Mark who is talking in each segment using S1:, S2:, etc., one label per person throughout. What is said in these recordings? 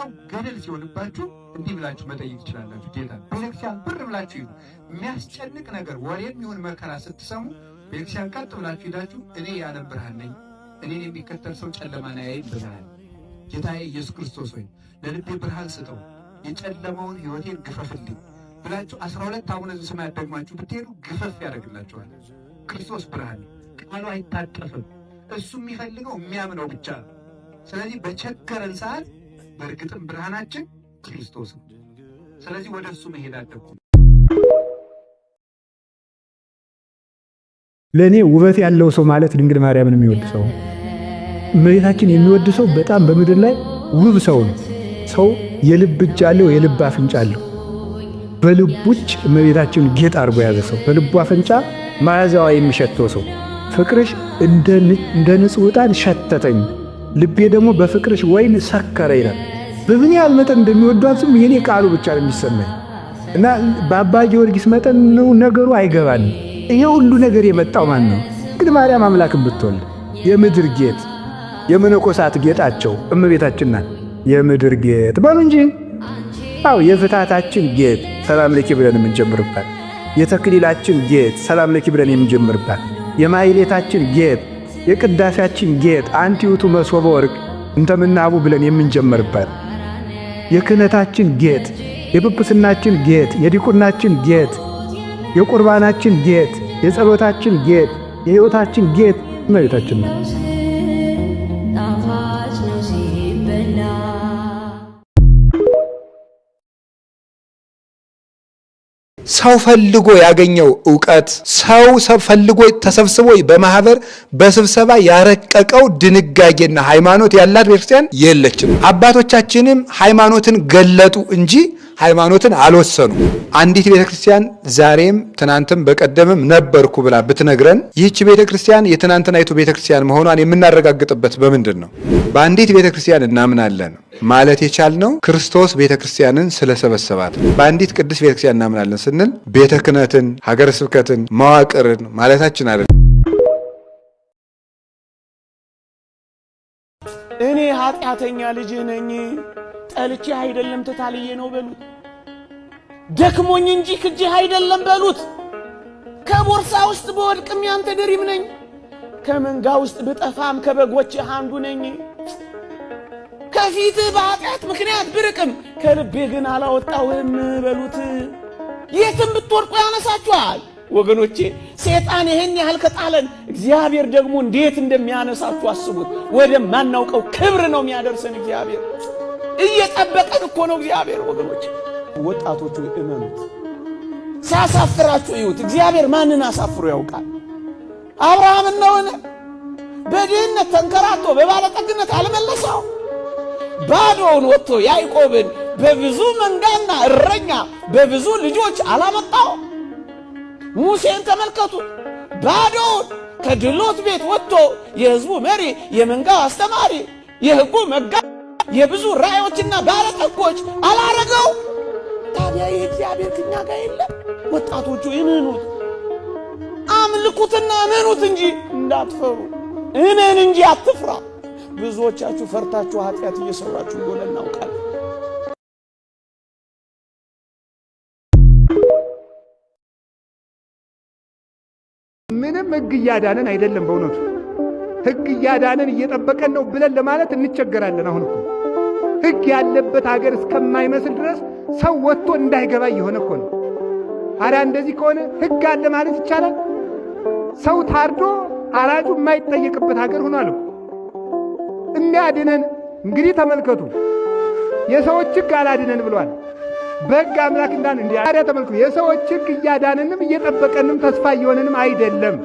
S1: መከራው ገደል ሲሆንባችሁ እንዲህ ብላችሁ መጠየቅ ትችላላችሁ። ጌታ ቤተክርስቲያን ብር ብላችሁ ይሉ የሚያስጨንቅ ነገር ወሬም ይሁን መከራ ስትሰሙ ቤተክርስቲያን ቀጥ ብላችሁ ሄዳችሁ እኔ የዓለም ብርሃን ነኝ፣ እኔን የሚከተል ሰው ጨለማን አያይም ብለሃል። ጌታዬ ኢየሱስ ክርስቶስ ሆይ ለልቤ ብርሃን ስጠው፣ የጨለማውን ሕይወቴን ግፈፍልኝ ብላችሁ 12 አቡነ ዘበሰማያት ደግማችሁ ብትሄዱ ግፈፍ ያደርግላችኋል። ክርስቶስ ብርሃን ቃሉ አይታጠፍም። እሱ የሚፈልገው የሚያምነው ብቻ ነው። ስለዚህ በቸገረን ሰዓት በእርግጥም ብርሃናችን ክርስቶስ ነው። ስለዚህ ወደ እሱ መሄድ አለብን።
S2: ለእኔ ውበት ያለው ሰው ማለት ድንግል ማርያምን የሚወድ ሰው፣ እመቤታችን የሚወድ ሰው በጣም በምድር ላይ ውብ ሰው ነው። ሰው የልብ እጅ አለው፣ የልብ አፍንጫ አለው። በልቡ እጅ እመቤታችን ጌጥ አድርጎ የያዘ ሰው፣ በልቡ አፍንጫ መዓዛዋ የሚሸተው ሰው፣ ፍቅርሽ እንደ ንጹሕ ዕጣን ሸተተኝ፣ ልቤ ደግሞ በፍቅርሽ ወይን ሰከረ ይላል። በምን ያህል መጠን እንደሚወዷትም የኔ ቃሉ ብቻ ነው የሚሰማኝ እና በአባ ጊዮርጊስ መጠን ነገሩ አይገባንም። ይሄ ሁሉ ነገር የመጣው ማን ነው? ድንግል ማርያም አምላክን ብትወልድ የምድር ጌጥ የመነኮሳት ጌጣቸው እመቤታችን ናት። የምድር ጌጥ በሉ እንጂ። አው የፍታታችን ጌጥ ሰላም ለኪ ብለን የምንጀምርባት፣ የተክሊላችን ጌጥ ሰላም ለኪ ብለን የምንጀምርባት፣ የማሕሌታችን ጌጥ፣ የቅዳሴያችን ጌጥ አንቲ ውእቱ መሶበ ወርቅ እንተ ምናቡ ብለን የምንጀምርባት፣ የክህነታችን ጌጥ፣ የጵጵስናችን ጌጥ፣ የዲቁናችን ጌጥ፣ የቁርባናችን ጌጥ፣ የጸሎታችን ጌጥ፣ የሕይወታችን ጌጥ እመቤታችን ናት።
S3: ጣፋጭ ነው ሲበላ።
S4: ሰው ፈልጎ ያገኘው እውቀት፣ ሰው ፈልጎ ተሰብስቦ በማህበር በስብሰባ ያረቀቀው ድንጋጌና ሃይማኖት ያላት ቤተክርስቲያን የለችም። አባቶቻችንም ሃይማኖትን ገለጡ እንጂ ሃይማኖትን አልወሰኑ። አንዲት ቤተክርስቲያን ዛሬም ትናንትም በቀደምም ነበርኩ ብላ ብትነግረን ይህች ቤተክርስቲያን የትናንትናይቱ ቤተክርስቲያን መሆኗን የምናረጋግጥበት በምንድን ነው? በአንዲት ቤተክርስቲያን እናምናለን ማለት የቻልነው ክርስቶስ ቤተክርስቲያንን ስለሰበሰባት ነው። በአንዲት ቅድስት ቤተክርስቲያን እናምናለን ስንል ቤተ ክህነትን፣ ሀገረ ስብከትን፣ መዋቅርን ማለታችን አይደለም።
S5: እኔ ኃጢአተኛ ልጅህ ነኝ፣ ጠልቼህ አይደለም ተታልዬ ነው በሉት። ደክሞኝ እንጂ ክጄህ አይደለም በሉት። ከቦርሳ ውስጥ ብወድቅም ያንተ ድሪም ነኝ፣ ከመንጋ ውስጥ ብጠፋም ከበጎችህ አንዱ ነኝ። ከፊትህ በኃጢአት ምክንያት ብርቅም ከልቤ ግን አላወጣውህም በሉት። የትም ብትወድቁ ያነሳችኋል። ወገኖቼ ሰይጣን ይህን ያህል ከጣለን እግዚአብሔር ደግሞ እንዴት እንደሚያነሳችሁ አስቡት። ወደማናውቀው ክብር ነው የሚያደርሰን እግዚአብሔር። እየጠበቀን እኮ ነው እግዚአብሔር። ወገኖቼ ወጣቶቹ እመኑት፣ ሲያሳፍራችሁ እዩት። እግዚአብሔር ማንን አሳፍሮ ያውቃል? አብርሃምን ነውን? በድህነት ተንከራቶ በባለጠግነት አልመለሰው? ባዶውን ወጥቶ ያዕቆብን በብዙ መንጋና እረኛ በብዙ ልጆች አላመጣው? ሙሴን ተመልከቱት። ባዶውን ከድሎት ቤት ወጥቶ የሕዝቡ መሪ፣ የመንጋው አስተማሪ፣ የሕጉ መጋ፣ የብዙ ራእዮችና ባለጠጎች አላረገው? ታዲያ ይህ እግዚአብሔር ከኛ ጋር የለም? ወጣቶቹ እመኑት፣ አምልኩትና እመኑት እንጂ እንዳትፈሩ። እመን እንጂ አትፍራ። ብዙዎቻችሁ ፈርታችሁ ኃጢአት እየሰራችሁ እንደሆነ እናውቃለን።
S2: ምንም ሕግ እያዳነን አይደለም። በእውነቱ ሕግ እያዳነን እየጠበቀን ነው ብለን ለማለት እንቸገራለን። አሁን እኮ ሕግ ያለበት ሀገር እስከማይመስል ድረስ ሰው ወጥቶ እንዳይገባ እየሆነ እኮ ነው። ታዲያ እንደዚህ ከሆነ ሕግ አለ ማለት ይቻላል? ሰው ታርዶ አራጁ የማይጠየቅበት ሀገር ሆኗል እኮ። የሚያድነን እንግዲህ ተመልከቱ፣ የሰዎች ሕግ አላድነን ብሏል። በሕግ አምላክ እንዳን እንዲ ታዲያ ተመልከቱ፣ የሰዎች ሕግ እያዳነንም እየጠበቀንም ተስፋ እየሆነንም አይደለም።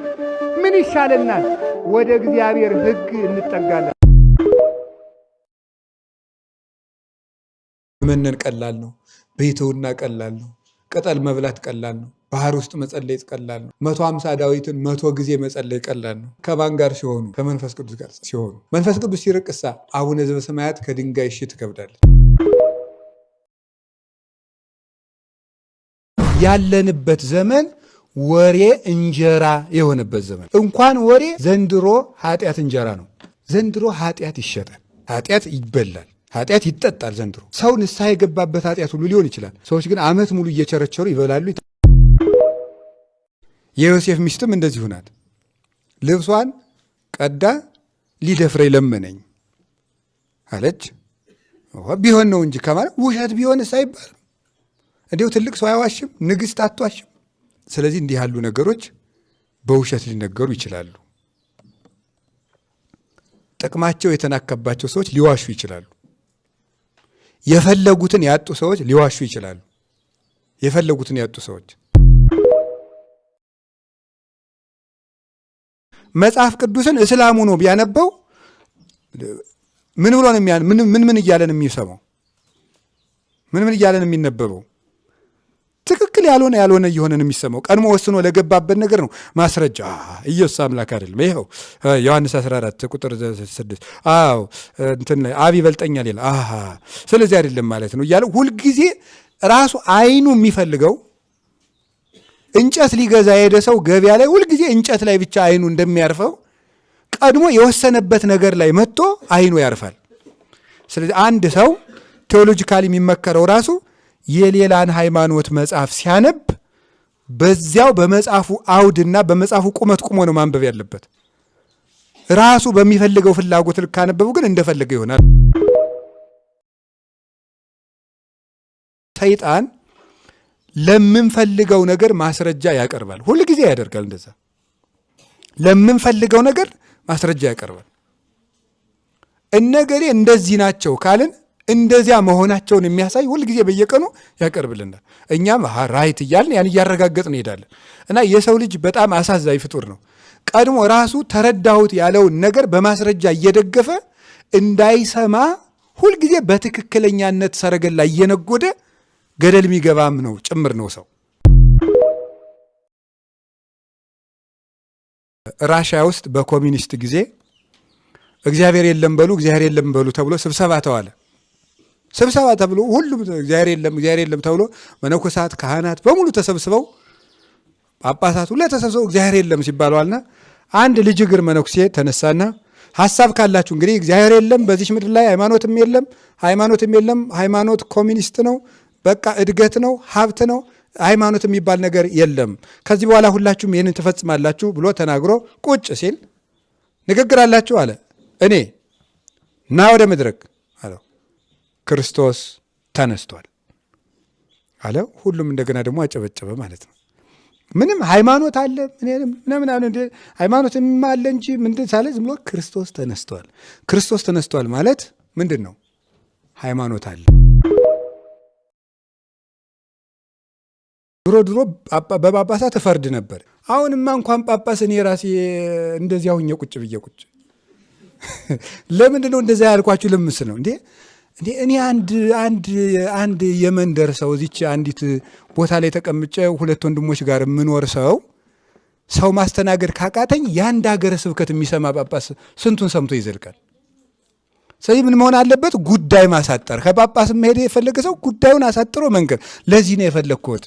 S2: ምን ይሻለናል? ወደ እግዚአብሔር ሕግ እንጠጋለን።
S4: መመነን ቀላል ነው። ብሕትውና ቀላል ነው። ቅጠል መብላት ቀላል ነው። ባህር ውስጥ መጸለይ ቀላል ነው። 150 ዳዊትን 100 ጊዜ መጸለይ ቀላል ነው። ከማን ጋር ሲሆኑ? ከመንፈስ ቅዱስ ጋር ሲሆኑ። መንፈስ ቅዱስ ሲርቅሳ አቡነ ዘበሰማያት ከድንጋይ እሺ ትከብዳለች። ያለንበት ዘመን ወሬ እንጀራ የሆነበት ዘመን። እንኳን ወሬ ዘንድሮ ኃጢአት እንጀራ ነው። ዘንድሮ ኃጢአት ይሸጣል፣ ኃጢአት ይበላል። ኃጢአት ይጠጣል ዘንድሮ። ሰው ንስሐ የገባበት ኃጢአት ሁሉ ሊሆን ይችላል። ሰዎች ግን ዓመት ሙሉ እየቸረቸሩ ይበላሉ። የዮሴፍ ሚስትም እንደዚሁ ናት። ልብሷን ቀዳ ሊደፍረኝ ለመነኝ አለች። ቢሆን ነው እንጂ ከማለት ውሸት ቢሆንስ አይባልም። እንዲሁ ትልቅ ሰው አይዋሽም፣ ንግሥት አትዋሽም። ስለዚህ እንዲህ ያሉ ነገሮች በውሸት ሊነገሩ ይችላሉ። ጥቅማቸው የተናከባቸው ሰዎች ሊዋሹ ይችላሉ። የፈለጉትን ያጡ ሰዎች ሊዋሹ ይችላሉ። የፈለጉትን ያጡ ሰዎች መጽሐፍ ቅዱስን እስላሙ ነው ቢያነበው ምን ብሎ ነው ምን ምን እያለን የሚሰማው? ምን ምን እያለን የሚነበበው? ትክክል ያልሆነ ያልሆነ እየሆነ ነው የሚሰማው። ቀድሞ ወስኖ ለገባበት ነገር ነው ማስረጃ። ኢየሱስ አምላክ አይደለም። ይኸው ዮሐንስ 14 ቁጥር 6 አዎ እንትን ላይ አብ ይበልጠኛል ይላል። አሃ ስለዚህ አይደለም ማለት ነው እያለ ሁልጊዜ ራሱ አይኑ የሚፈልገው እንጨት ሊገዛ የሄደ ሰው ገበያ ላይ ሁልጊዜ እንጨት ላይ ብቻ አይኑ እንደሚያርፈው ቀድሞ የወሰነበት ነገር ላይ መጥቶ አይኑ ያርፋል። ስለዚህ አንድ ሰው theologically የሚመከረው ራሱ የሌላን ሃይማኖት መጽሐፍ ሲያነብ በዚያው በመጽሐፉ አውድና በመጽሐፉ ቁመት ቁሞ ነው ማንበብ ያለበት። ራሱ በሚፈልገው ፍላጎት ልክ ካነበቡ ግን እንደፈለገ ይሆናል። ሰይጣን ለምንፈልገው ነገር ማስረጃ ያቀርባል። ሁል ጊዜ ያደርጋል እንደዛ። ለምንፈልገው ነገር ማስረጃ ያቀርባል። እነገሌ እንደዚህ ናቸው ካልን እንደዚያ መሆናቸውን የሚያሳይ ሁል ጊዜ በየቀኑ ያቀርብልናል። እኛም right እያልን ያን እያረጋገጥን እንሄዳለን። እና የሰው ልጅ በጣም አሳዛኝ ፍጡር ነው። ቀድሞ ራሱ ተረዳሁት ያለውን ነገር በማስረጃ እየደገፈ እንዳይሰማ ሁልጊዜ በትክክለኛነት ሰረገላ እየነጎደ ገደል የሚገባም ነው ጭምር ነው ሰው። ራሽያ ውስጥ በኮሚኒስት ጊዜ እግዚአብሔር የለም በሉ እግዚአብሔር የለም በሉ ተብሎ ስብሰባ ተዋለ። ስብሰባ ተብሎ ሁሉም እግዚአብሔር የለም እግዚአብሔር የለም ተብሎ መነኮሳት፣ ካህናት በሙሉ ተሰብስበው ጳጳሳት ሁሉ ተሰብስበው እግዚአብሔር የለም ሲባለዋልና አንድ ልጅ እግር መነኩሴ ተነሳና ሀሳብ ካላችሁ እንግዲህ እግዚአብሔር የለም በዚች ምድር ላይ ሃይማኖትም የለም ሃይማኖትም የለም ሃይማኖት ኮሚኒስት ነው፣ በቃ እድገት ነው፣ ሀብት ነው፣ ሃይማኖት የሚባል ነገር የለም፣ ከዚህ በኋላ ሁላችሁም ይህንን ትፈጽማላችሁ ብሎ ተናግሮ ቁጭ ሲል ንግግር አላችሁ አለ። እኔ ና ወደ መድረክ አለው። ክርስቶስ ተነስቷል አለ። ሁሉም እንደገና ደግሞ አጨበጨበ ማለት ነው። ምንም ሃይማኖት አለ ምናምን ሃይማኖትም አለ እንጂ ምንድን ሳለ ዝም ብሎ ክርስቶስ ተነስቷል። ክርስቶስ ተነስቷል ማለት ምንድን ነው? ሃይማኖት አለ። ድሮ ድሮ በጳጳሳት እፈርድ ነበር። አሁንማ እንኳን ጳጳስ እኔ ራሴ እንደዚያ ሁኜ ቁጭ ብዬ ቁጭ ለምንድን ነው እንደዚያ ያልኳችሁ? ለምስ ነው እንዴ? እንዴ እኔ አንድ አንድ አንድ የመንደር ሰው እዚች አንዲት ቦታ ላይ ተቀምጬ ሁለት ወንድሞች ጋር የምኖር ሰው ሰው ማስተናገድ ካቃተኝ የአንድ ሀገረ ስብከት የሚሰማ ጳጳስ ስንቱን ሰምቶ ይዘልቃል? ስለዚህ ምን መሆን አለበት? ጉዳይ ማሳጠር። ከጳጳስ መሄድ የፈለገ ሰው ጉዳዩን አሳጥሮ መንገር። ለዚህ ነው የፈለግኩት።